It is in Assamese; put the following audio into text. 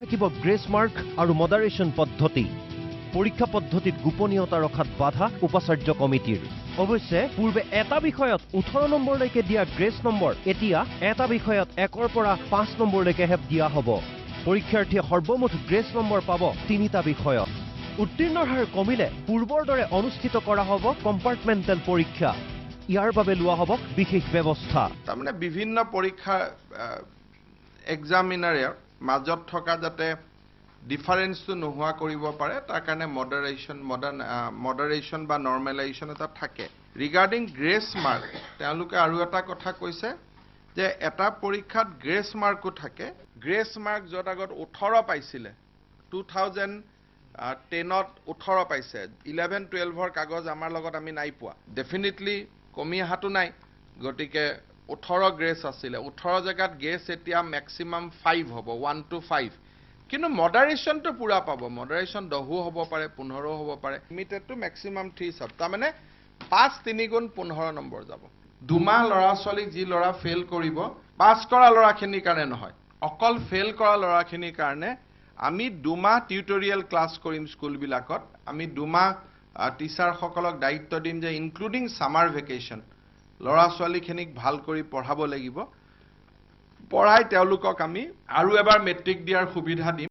থাকিব গ্ৰেছ মাৰ্ক আৰু মডাৰেশ্যন পদ্ধতি। পৰীক্ষা পদ্ধতিত গোপনীয়তা ৰখাত বাধা উপাচাৰ্য কমিটিৰ। অৱশ্যে পূৰ্বে এটা বিষয়ত 18 নম্বৰলৈকে দিয়া গ্ৰেছ নম্বৰ এতিয়া এটা বিষয়ত 1ৰ পৰা 5 নম্বৰলৈকেহে দিয়া হ'ব। পৰীক্ষাৰ্থীয়ে সৰ্বমুঠ গ্ৰেছ নম্বৰ পাব 3টা বিষয়ত। উত্তীৰ্ণৰ হাৰ কমিলে পূৰ্বৰ দৰে অনুষ্ঠিত কৰা হ'ব কম্পাৰ্টমেণ্টেল পৰীক্ষা। ইয়াৰ বাবে লোৱা হ'ব বিশেষ ব্যৱস্থা। তাৰমানে বিভিন্ন পৰীক্ষা এক্সামিনাৰে মাজত থকা যাতে ডিফাৰেঞ্চটো নোহোৱা কৰিব পাৰে, তাৰ কাৰণে মডাৰেশ্যন বা নৰ্মেলাইজেশ্যন এটা থাকে। ৰিগাৰ্ডিং গ্ৰেছ মাৰ্ক, তেওঁলোকে আৰু এটা কথা কৈছে যে এটা পৰীক্ষাত গ্ৰেছ মাৰ্কো থাকে। গ্ৰেছ মাৰ্ক য'ত আগত 18 পাইছিলে, 2010ত 18 পাইছে, 11 12ৰ কাগজ আমাৰ লগত আমি নাই পোৱা, ডেফিনেটলি কমি অহাটো নাই। গতিকে 18 গ্ৰেছ আছিলে, 18 জেগাত গ্ৰেছ এতিয়া মেক্সিমাম 5 হ'ব, 1 টু 5। কিন্তু মডাৰেশ্যনটো পূৰা পাব। মডাৰেশ্যন 10ও হ'ব পাৰে, 15ও হ'ব পাৰে, লিমিটেড টু মেক্সিমাম 3 চাব। তাৰমানে 5 3 গুণ 15 নম্বৰ যাব। দুমাহ ল'ৰা ছোৱালীক যি ল'ৰা ফেইল কৰিব, পাছ কৰা ল'ৰাখিনিৰ কাৰণে নহয়, অকল ফেইল কৰা ল'ৰাখিনিৰ কাৰণে আমি দুমাহ টিউটৰিয়েল ক্লাছ কৰিম স্কুলবিলাকত। আমি দুমাহ টিচাৰসকলক দায়িত্ব দিম যে ইনক্লুডিং ছামাৰ ভেকেশ্যন ল'ৰা ছোৱালীখিনিক ভাল কৰি পঢ়াব লাগিব। পঢ়াই তেওঁলোকক আমি আৰু এবাৰ মেট্ৰিক দিয়াৰ সুবিধা দিম।